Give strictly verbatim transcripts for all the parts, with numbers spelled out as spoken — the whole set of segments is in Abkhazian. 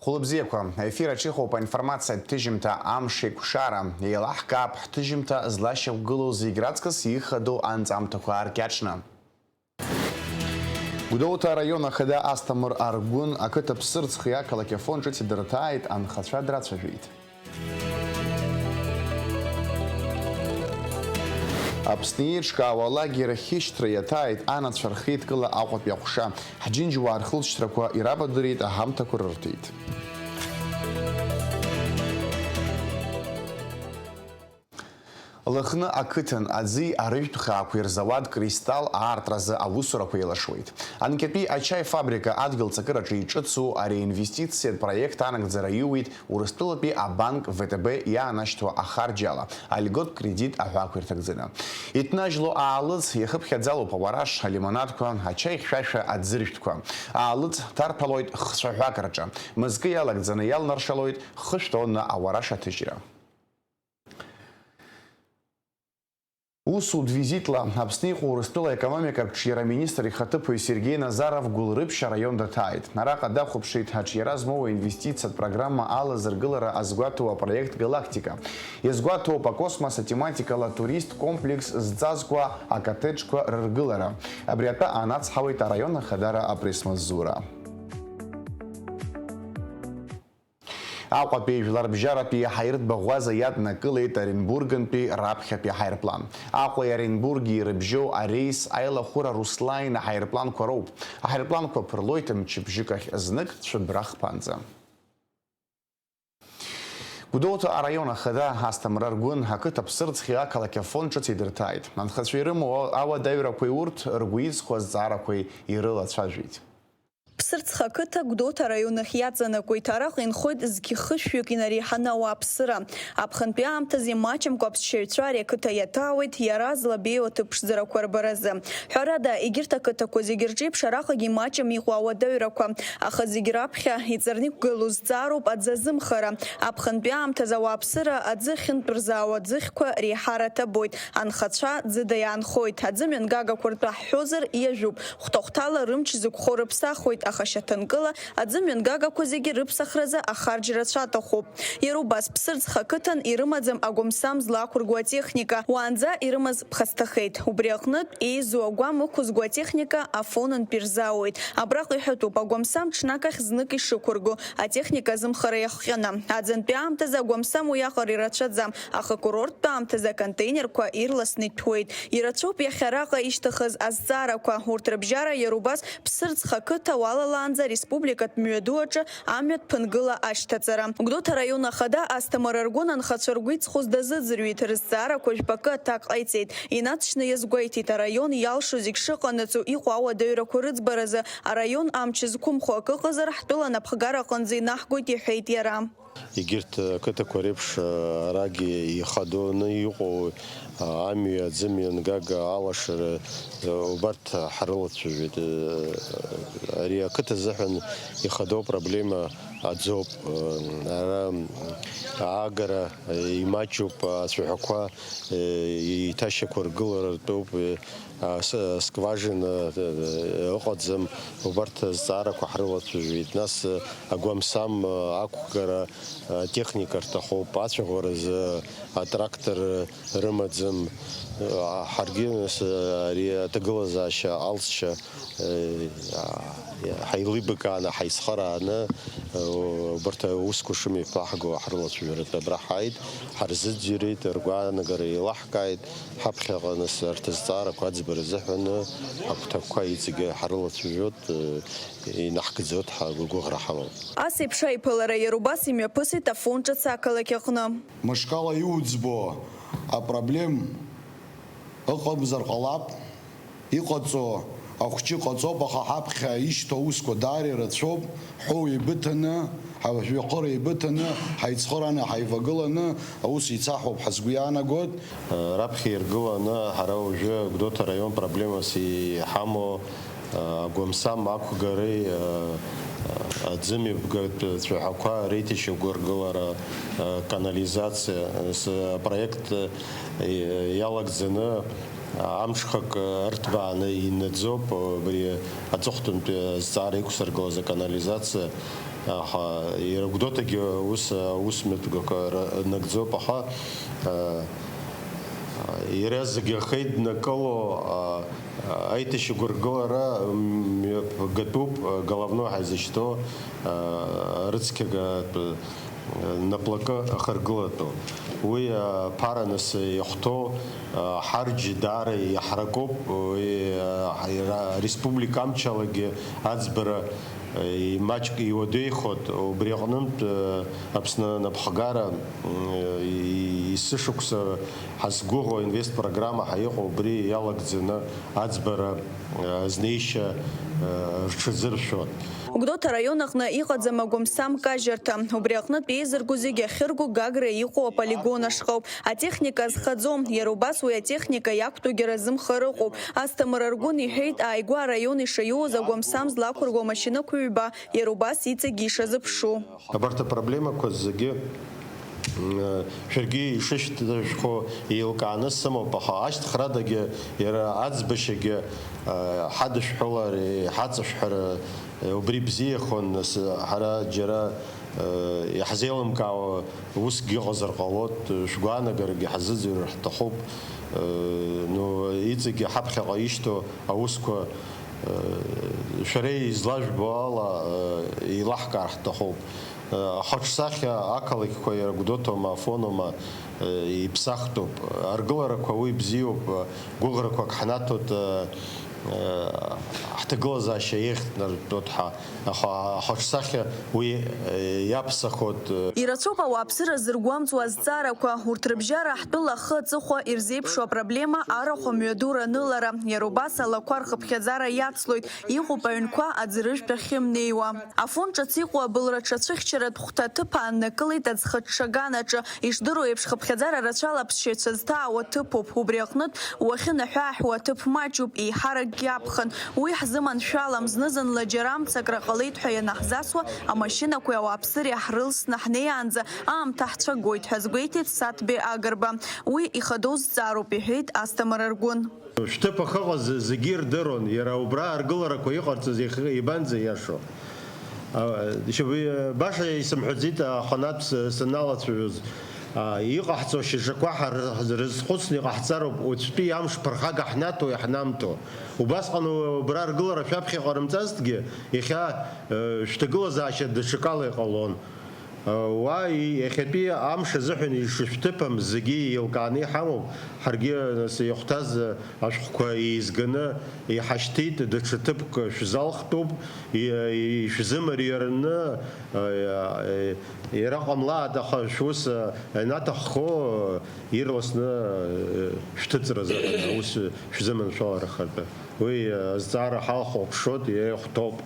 Хәылбзиақәа, аефир аҿы иҟоуп аинформациатә ҭыжьымҭа Амш еиқәшара. Еилаҳкаап ҳҭыжьымҭа злашьақәгылоу зегь раҵкыс ихадоу анҵамҭақәа ааркьаҿны. Гәдоуҭа араион ахада Асҭамыр Аргәын ақыҭа Ԥсырӡхи ақалақь Афон ҿыц идырҭааит, анхацәа драцәажәеит. Аԥсны еиҿкаау алагер ахьышьҭра иаҭааит анацәа рхеидкыла Аҟәатәи аҟәша. Ҳџьынџьуаа рхылҵшьҭрақәа ирабадырит, аҳамҭақәа рырҭеит. Лыхны ақыҭан аӡи арыжәтә хаақәеи рзауад Кристалл аартразы аусурақәа еилашуеит. Анкьатәи ачаи фабрика адгьыл цакыраҿы иҿыцу ари аинвестициатә проект анагӡара иуит Урыстәылатәи абанк В Т Б иаанашьҭуа ахарџь ала, алигот кредит аҳәаақәа ирҭагӡаны. Иҭнажьло аалыҵ иахыԥхьаӡалоуп ауараш, алимонадқәа, ачаи хьшәашәа аӡыржәтәқәа. Аалыҵ ҭарҭәалоит хцәаҳәак рҿы. Мызкы иалагӡаны иалнаршалоит хышә тонна ауараш аҭыжьра. Усутә визитла Аԥсны иҟоу Урыстәыла аекономикатә ҿиара аминистр ихаҭыԥуаҩ Сергеи Назаров Гәылрыԥшь араион даҭааит. Араҟа дахәаԥшит аҿиара змоу аинвестициатә программа алазыргылара азгәаҭоу апроект Галактика. Иазгәаҭоуп акосмос атематикала туристтә комплекс зҵазкуа акоттеџьқәа рыргылара. Абри атәы аанацҳауеит араион ахадара апресс-маҵзура. Аҟәатәи жәларбжьаратәи аҳаиртә баӷәаза иаднакылеит Оренбургынтәи раԥхьатәи аҳаирплан. Аҟәеи Оренбурги ирыбжьоу арейс аилахәыра Руслаин аҳаирпланқәа роуп. Аҳаирпланқәа ԥырлоит мчыбжьык ахь знык цәыббра хԥанӡа. Гәдоуҭа араион ахада Асҭамыр Аргәын ақыҭа Ԥсырӡхи ақалақь Афон ҿыц идырҭааит. Анхацәа ирымоу ауадаҩрақәеи урҭ ргәы изхо азҵаарақәеи ирылацәажәеит. Ԥсырӡха ақыҭа Гәдоуҭа араион ахь иаҵанакуеит. Араҟа инхоит зқьы хышәҩык инареиҳаны ауааԥсыра. Аԥхынтәи аамҭазы имаҷымкәа аԥсшьаҩцәа ари ақыҭа иаҭаауеит, иара злабеиоу аҭыԥ ԥшӡарақәа рбаразы. Ҳәарада, егьырҭ ақыҭақәа зегьы рҿеиԥш араҟагьы имаҷым иҟоу ауадаҩрақәа. Аха зегь раԥхьа иҵарны иқәгылоу зҵаароуп аӡы азымхара. Аԥхынтәи аамҭазы ауааԥсыра аӡы ахьынтәырзаауа аӡыхьқәа реиҳараҭа боит. Анхацәа ӡыда иаанхоит. Аӡымҩангагақәа ртәы ҳҳәозар, иажәуп. Хәҭа-хәҭала рымч зықәхо рыԥсахуеит, аха шьаҭанкыла аӡымҩангагақәа зегьы рыԥсахразы ахарџь рацәа аҭахуп. Иара убас Ԥсырӡха ақыҭан ирымаӡам агәамсам злақәыргоу атехника, уаанӡа ирымаз ԥхасҭахеит. Убри аҟнытә, еизоу агәам ықәызго атехника Афонынтә ирзаауеит. Абраҟа иҳәатәуп, агәамсам ҽнак ахь знык ишықәырго, атехника азымхара иахҟьаны. Аӡынтәи аамҭазы агәамсам уиаҟара ирацәаӡам, аха курорттә аамҭазы аконтейнерқәа ирласны иҭәуеит. Ирацәоуп иахьа араҟа ишьҭыхыз азҵаарақәа. Урҭ рыбжьара иара убас Ԥсырӡха ақыҭа уалалаанӡа ареспубликатә мҩаду аҿы амҩатә ԥынгыла ашьҭаҵара. Гәдоуҭа араион ахада Асҭамыр Аргәын анхацәа ргәы иҵхоз дазыӡырҩит, рызҵаарақәа жәпакы аҭак ҟаиҵеит. Инаҵшьны иазгәеиҭеит, араион иалшо зегь шыҟанаҵо иҟоу ауадаҩрақәа рыӡбаразы араион амч зқәымхо акы ыҟазар, ҳтәыла анапхгара аҟынӡа инаҳгоит, иҳәеит иара. Егьырҭ ақыҭақәа реиԥш, арагьы ихадоны иҟоу, амҩа, аӡымҩангага алашара, убарҭ ҳрылацәажәеит. Ари ақыҭа азыҳәан ихадоу проблема аӡоуп. Ара аагара имаҷуп, ацәаҳәақәа, еиҭашьақәыргылара ртәуп. А, с-, скважина, э, э, ыҟаӡам, убарҭ азҵаарақәа ҳрылацәажәеит. Нас, э, агәамсам, э, ақәгара, э, техника рҭахуп, ацәаӷәаразы, э, атрактор, э, рымаӡам. Э, ҳаргьы, нас, э, ари аҭагылазаашьа алҵшьа, э, а, ҳаилибакааны, ҳаицхырааны, э, убарҭ аусқәа шымҩаԥаҳго ҳрылацәажәаратәы абра ҳааит, ҳарзыӡырҩит, ргәаанагара еилаҳкааит. Ҳаԥхьаҟа нас арҭ азҵаарақәа аӡбара азыҳәан ҳагәҭакқәа иҵегьы ҳрылацәажәоит, инаҳгӡоит ҳәа агәыӷра ҳамоуп. Ас еиԥш аиԥылара иара убас имҩаԥысит Афон ҿыц ақалақь аҟны. Мышкала иуӡбо апроблем ыҟамзар ҟалап, иҟаҵо ахәҷы ҟаҵоуп, аха ҳаԥхьа ишьҭоу аусқәа даара ирацәоуп, ҳәоу еибыҭаны, ҳажәҩахыр еибыҭаны, ҳаицхырааны, ҳаивагыланы аус еицаҳуп ҳәа сгәы иаанагоит. Раԥхьа иргыланы ҳара уажәы Гәдоуҭа араион проблемас иҳамоу агәамсам ақәгареи аӡымҩаԥгатә цәаҳәақәа реиҭашьақәыргылара, канализациа, ас-, апроект иалагӡаны амҽхак ырҭбааны инаӡоуп, абри аҵыхәтәантәи азҵаара иқәсыргылаз аканализациа Аха иара Гәдоуҭагьы ус аус мҩаԥгақәа ра-, нагӡоуп, аха, а, иара зегьы ахеиднакыло, а, аиҭашьақәыргылара мҩаԥгатәуп, а, головной ҳәа изышьҭоу, а, рыцқьагатә, а, наплакы ахыргылатәу. Уи, а, ԥара нас иахәҭоу, а, ҳарџь даара иаҳаракуп, уи, а, иара республика амчалагьы аӡбара, а, имаҷк иуадаҩхоит. Убри аҟнынтә, а, Аԥсны анапхгара, м, и-, есышықәса ҳазгәыӷуа инвестпрограмма ҳәа иҟоу убри иалагӡаны аӡбара, а, азнеишьа, а, рҽазыршәоит. Гәдоуҭа араион аҟны иҟаӡам агәамсам кажьырҭа. Убри аҟнытә еизырго зегьы ахьырго Гагра иҟоу аполигон ашҟауп. Атехника азхаӡом. Иара убас уи атехника иақәтәоугьы разымхар ыҟоуп. Асҭамыр Аргәын иҳәеит, ааигәа араион ишаиуз агәамсам злақәырго амашьынақәа ҩба иара убас иҵегьы ишазыԥшу. Абарҭ апроблемақәа зегьы, м, шәаргьы ишышәҭашәхо еилкааны сымоуп, аха ашьҭхрадагьы, иара аӡбашьагьы, а, ҳадышәҳәалар, иҳаҵашәҳәар, а, убри бзиахон, нас ҳара џьара, а, иаҳзеилымкаауа усгьы ыҟазар ҟалоит, шәгәаанагарагьы ҳазыӡырҩыр ҳҭахуп, а, ну, иҵегьы ҳаԥхьаҟа ишьҭоу аусқәа, а, шәара излажәбо ала, а, еилаҳкаар ҳҭахуп. Ахаҿсахьа ақалақьқәа иара Гәдоуҭоума, Афоноума, иԥсахтәуп. Аргыларақәа уи бзиоуп, гәыӷрақәак ҳнаҭоит, ҳҭагылазаашьа еиӷьнартәуеит ҳәа, аха ахаҿсахьа уи иаԥсахоит. Ирацәоуп ауааԥсыра зыргәамҵуа азҵаарақәа, урҭ рыбжьара ҳтәыла ахы аҵыхәа ирзеиԥшу апроблема арахә амҩаду ранылара, иара убас алақәа рхыԥхьаӡара иацлоит, иҟоуп аҩнқәа аӡырыжәтә ахьымнеиуа. Афон ҿыц иҟоу абылра ҿацәыхьчаратә хәҭа аҭыԥ ааннакылеит аӡхыҽҽаганаҿы. Ишдыру еиԥш, хыԥхьаӡара рацәала аԥсшьаҩцәа зҭаауа ҭыԥуп. Убри аҟнытә, уахьынаҳәааҳәуа аҭыԥ маҷуп, еиҳаракгьы аԥхын. Уи ҳзыманшәалам, зны-зынла џьара мцакра ҟалеит ҳәа ианаҳзасуа, амашьынақәеи ауааԥсыреи ҳрылсны ҳнеиаанӡа аамҭа ҳцәагоит ҳәа азгәеиҭеит Саҭбеи Агрба. Уи ихадоу зҵаароуп, иҳәеит Асҭамыр Аргәын. Шәҭыԥ ахьыҟаз зегьы ирдыруан, иара убра аргыларақәа иҟарҵаз иахьа ибанӡа иашоу. А, шьаб-, баша исымҳәаӡеит, аханатә с-, саналацәажәоз. А, иҟаҳҵо шьаҿақәа ҳар-, ҳрызхәыцны иҟаҳҵароуп, уаҵәтәи амш ԥырхага ҳнаҭо иаҳнамҭо. Убасҟан убра аргылара шәаԥхьа иҟарымҵазҭгьы, иахьа, э, шәҭагылазаашьа даҽакала иҟалон. Уа иахьатәи амш азыҳәан ишышәҭыԥым зегьы еилкааны иҳамоуп. Ҳаргьы, нас, ихәҭаз ашәҟәқәа еизганы иҳашьҭит, даҽа ҭыԥк шәзалхтәуп, и-, ишәзымариараны, иара ҟамлааит, аха шәус анаҭаххо, ирласны шәҭыҵра азыҳәан аус шәзыманшәаларахартә. Уи азҵаара ҳалхәаԥшуеит, иара ихәҭоуп.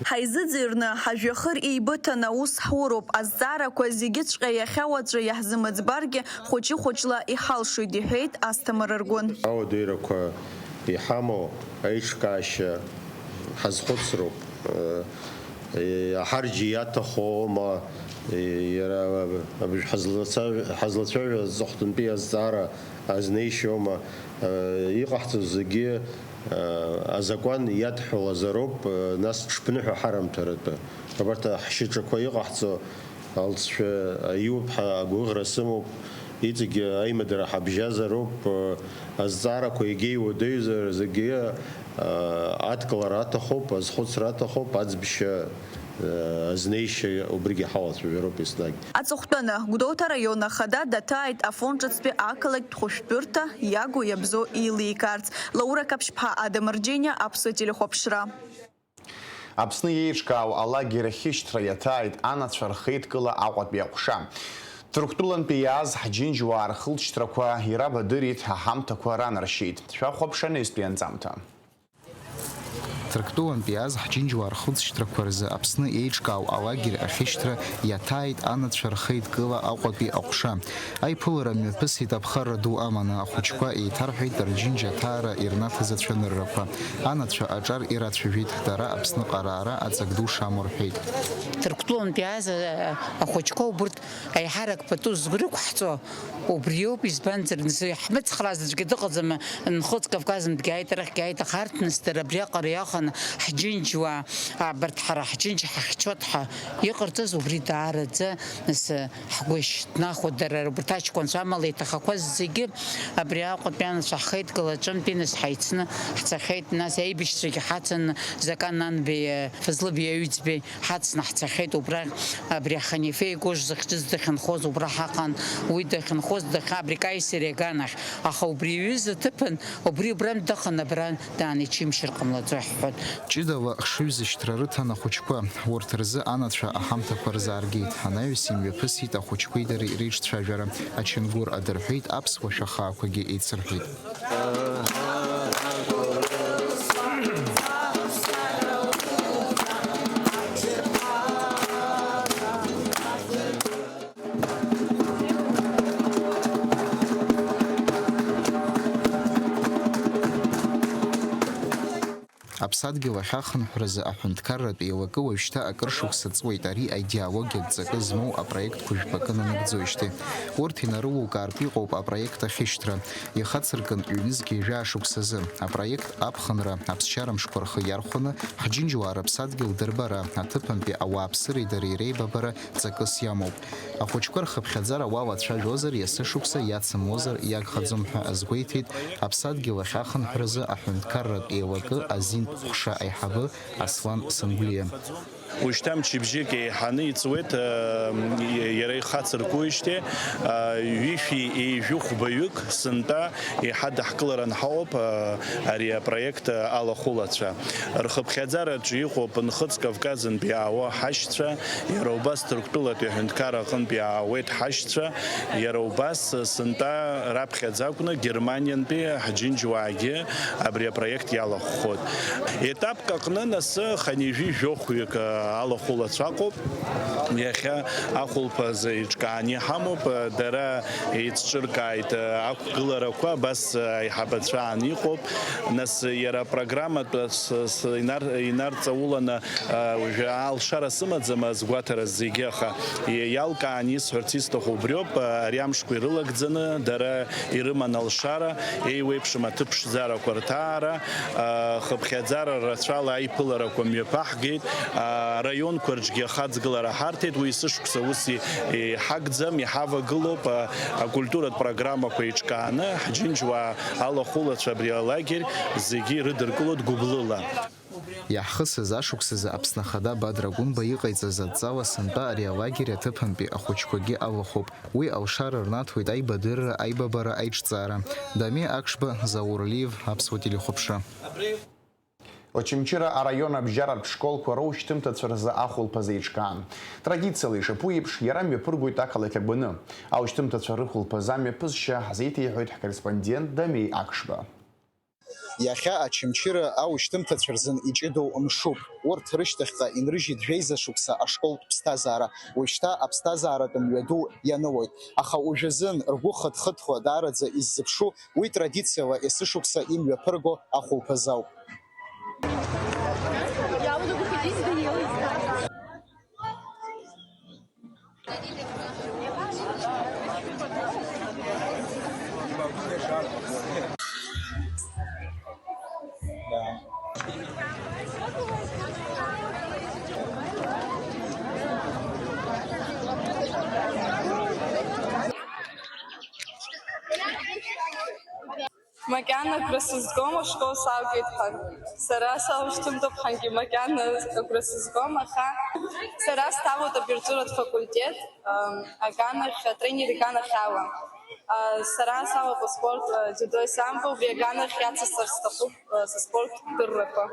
Ҳаизыӡырҩны, ҳажәҩахыр еибыҭаны аус ҳуроуп, азҵаарақәа зегьыҵәҟьа иахьа уаҵәы иаҳзымыӡбаргьы, хәыҷы-хәыҷла иҳалшоит, иҳәеит Асҭамыр Аргәын. Ауадаҩрақәа иҳамоу аиҿкаашьа ҳазхәыцроуп. Аҳарџьи иаҭахома, иара аб-, ҳазлацәажәо, ҳазлацәажәо аҵыхәтәантәи азҵаара азнеишьома, иҟаҳҵо зегьы азакәан иадҳәалазароуп, нас ҽԥныҳәа ҳарымҭаратәы. Абарҭ ҳшьаҿақәа иҟаҳҵо алҵшәа аиуп ҳәа агәыӷра сымоуп. Иҵегьы аимадара ҳабжьазароуп, азҵаарақәа егьа иуадаҩзар зегьы адкылара аҭахуп, азхәыцра аҭахуп, аӡбшьа азнеишьа убригьы ҳалацәажәароуп еснагь. Аҵыхәтәаны, Гәдоуҭа араион ахада даҭааит Афон ҿыцтәи ақалақьтә хәышәтәырҭа иагу иабзоу еиликаарц. Лаура Каԥшьԥҳа, Адам Рџьениа, Аԥсуа телехәаԥшра. Аԥсны еиҿкаау алагер ахьышьҭра иаҭааит анацәа рхеидкыла Аҟәатәи аҟәша. Ҭырқәтәылантәи иааз ҳџьынџьуаа рхылҵшьҭрақәа ирабадырит, аҳамҭақәа ранаршьеит. Шәахәаԥш анестәи анҵамҭа. Ҭырқәтәылантә иааз ҳџьынџьуаа рхылҵшьҭрақәа рзы Аԥсны еиҿкаау алагер ахьышьҭра иаҭааит анацәа рхеидкыла Аҟәатәи аҟәша. Аиԥылара мҩаԥысит аԥхарра ду аманы, ахәыҷқәа еиҭарҳәеит рџьынџь аҭаара ирнаҭаз ацәаныррақәа. Анацәа аҿар ирацәажәеит, дара Аԥсныҟа раара аҵак ду шамоу рҳәеит. Ҭырқәтәылантә иааз ахәыҷқәа убырҭ аиҳарак пату згәы рықәҳҵо убриоуп, избанзар, нас иаҳмыцхрааз аӡәгьы дыҟаӡам, нхыҵ Кавказынтәгьы ааит, арахьгьы ааит, аха арҭ нас дара абриаҟара иахан. Ҳџьынџьуаа, абарҭ ҳара ҳџьынџь ҳахьчоит ҳәа иҟарҵаз убри даараӡа, нас, ҳгәы ишьҭнахуеит. Дара убарҭ аҷкәынцәа амала иҭахақәаз зегьы абри Аҟәатәи анацәа ҳхеидкыла аҿынтәи, нас, ҳаицны ҳцахьеит, нас аибашьцәагьы ҳацын, Закан Нанбеи, Фазлыбеи Аҩӡбеи ҳацны ҳцахьеит убрахь, абри аҳанифе игәыжь зыхьӡыз дахьынхоз убра ҳаҟан, уи дахьынхоз дахьа-, абри Каисери аганахь, аха убри иҩыз аҭыԥан, убри убрантә даханы абра дааны ичимшьыр ҟамлаӡои ҳҳәоит. Ҷыдала хшыҩзышьҭра рыҭан ахәыҷқәа, урҭ рзы анацәа аҳамҭақәа рзааргеит, анаҩс имҩаԥысит ахәыҷқәеи дареи реиҿцәажәара, ачынгәыр адырҳәеит аԥсуа шәахаақәагьы еицырҳәеит. Аԥсадгьыл ахьахынҳәразы аҳәынҭқарратә еилакы уажәшьҭа акыр шықәса ҵуеит, ари аидеологиатә ҵакы змоу апроект қәыжәпакы нанагӡоижьҭеи. Урҭ инарылукаартә иҟоуп апроект ахьышьҭра. Ихацыркын ҩнызқьи жәаа шықәсазы. Апроект аԥхынра, аԥсшьара мшқәа рхы иархәаны, ҳџьынџьуаа рыԥсадгьыл дырбара, аҭыԥантәи ауааԥсыреи дареи реибабара ҵакыс иамоуп. Ахәыҷқәа рхыԥхьаӡара уалацәажәозар, есышықәса иацымлозар иагхаӡом ҳәа азгәеиҭеит Аԥсадгьыл ахь ахынҳәразы аҳәынҭқарратә еилакы азинтә ҟәша аиҳабы Аслан Сангәлиа. Ушьҭа мчыбжьык еиҳаны иҵуеит, э, иара ихацыркуижьҭеи, э, ҩышәи еижәи хәбаҩык сынтәа еиҳа даҳкыларан ҳаҟоуп, э, ари апроект алахәылацәа. Рхыԥхьаӡараҿы иҟоуп Нхыҵ Кавказынтә иаауа ҳашьцәа, иара убас Ҭырқәтәылатәи аҳәынҭқарра аҟынтә иаауеит ҳашьцәа, иара убас сынтәа раԥхьаӡа акәны Германиантәи ҳџьынџьуаагьы абри апроект иалахәхоит. Етапк аҟны нас хынҩажәи жәохәҩык алахәылацәа ыҟоуп. Иахьа ахәылԥазы еиҿкааны иҳамоуп, дара еицҿыркааит, ақәгыларақәа абас аиҳабацәа аан иҟоуп. Нас иара апрограмматә с-, с-, инар-, инарҵауланы, а, уажәы алшара сымаӡам азгәаҭара зегьы, аха и-, иалкааны исҳәарц исҭаху убриоуп, а, ари амшқәа ирылагӡаны дара ирыман алшара, еиуеиԥшым аҭыԥ ԥшӡарақәа рҭаара, а, хыԥхьаӡара рацәала аиԥыларақәа мҩаԥаҳгеит, а, араионқәа рҿгьы ахаҵгылара ҳарҭеит, уи есышықәса ус и-, иҳагӡам, иҳавагылоуп, а, акультуратә программақәа еиҿкааны, ҳџьынџьуаа алахәылацәа абри алагер зегьы ирыдыркылоит гәыблыла. Иаҳхысыз ашықәсазы Аԥсны Ахада Бадра Гәымба иҟаиҵаз адҵала сынтәа ари алагер аҭыԥантәи ахәыҷқәагьы алахәуп. Уи алшара рнаҭоит аибадырра, аибабара, аиҿҵаара. Дамеи Акшба, Заур Лиев, Аԥсуа телехәаԥшра. Очамчыра араион абжьаратә школқәа роушьҭымҭацәа рзы ахәылԥазы еиҿкаан. Традициала ишаԥу еиԥш, иара мҩаԥыргоит ақалақь агәаны. Аушьҭымҭацәа рыхәылԥазы амҩаԥысшьа ҳазеиҭеиҳәоит ҳкорреспондент Дамеи Акшба. Иахьа Очамчыра аушьҭымҭацәа рзын иҷыдоу мшуп. Урҭ рышьҭахьҟа инрыжьит жәеиза шықәса ашколтә ԥсҭазаара, уажәшьҭа аԥсҭазааратә мҩаду ианылоит. Аха уажәазын ргәы хыҭ-хыҭуа даараӡа иззыԥшу уи традициала есышықәса имҩаԥырго ахәылԥазы ауп. Макьана агәра сызгом ашкол салгеит ҳәа. Сара саушьҭымҭоуп ҳәангьы макьана агәра сызгом, аха сара сҭалоит абиуџьыратә факультет, ам, аганахь, атренер иганахь ала. А, сара салоуп аспорт, а, дзиудои самбо, убри аганахь иацысҵар сҭахуп, а, сыспорт дыррақәа.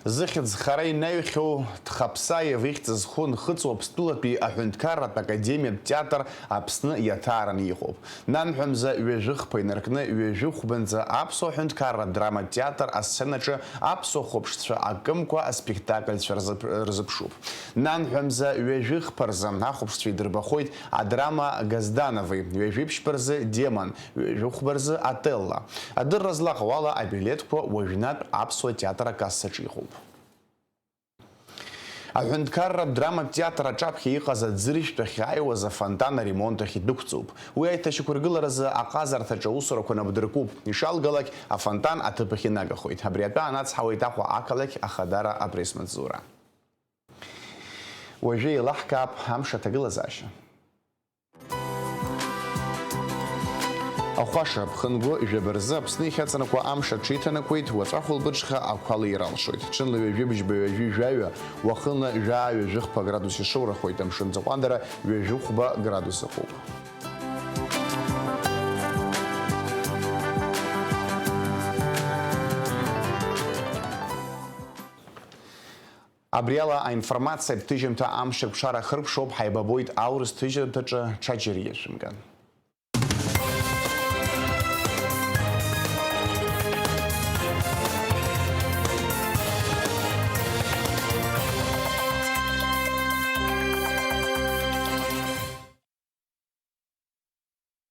Зыхьӡ хара инаҩхьоу Тхаԥсаев ихьӡ зху Нхыҵ Уаԥстәылатәи аҳәынҭқарратә академиатә театр Аԥсны иаҭаараны иҟоуп. Нанҳәа мза ҩажәи хԥа инаркны ҩажәи хәбанӡа аԥсуа ҳәынҭқарратә драматә театр асценаҿы аԥсуа хәаԥшцәа акымкәа аспектакльцәа рзыԥ-, рзыԥшуп. Нанҳәа мза ҩажәи хԥа рзы ахәаԥшцәа идырбахоит адрама Газданови, ҩажәи ԥшьба рзы Демон, ҩажәи хәба рзы Отелло. Адырра злаҟоу ала, абилеҭқәа уажәнатә аԥсуа театр акассаҿы иҟоуп. Аҳәынҭқарратә драматә театр аҿаԥхьа иҟаз аӡыржәтә ахьааиуаз афонтан аремонт ахь идәықәҵоуп. Уи аиҭашьақәыргыларазы аҟазарҭаҿы аусурақәа набдыркуп. Ишалгалак, афонтан аҭыԥ ахь инагахоит. Абри атәы анацҳауеит Аҟәа ақалақь Ахадара апресс-маҵзура. Уажәы еилаҳкаап амш аҭагылазаашьа. Ахәаша, ԥхынгәы жәаба рзы Аԥсны иахьаҵанакуа амш аҽеиҭанакуеит, уаҵәы ахәылбыҽха ақәа леира алшоит. Ҽынла ҩажәи быжьба ҩажәи жәаҩа, уахынла жәаа ҩажәи хԥа градус ишоурахоит, амшын ҵаҟәандара ҩажәи хәба градус ыҟоуп. Абри ала аинформациатә ҭыжьымҭа амш акәшара ахыркәшоуп, ҳаибабоит аурыс ҭыжьымҭаҿы, ҽаџьара иашәымган.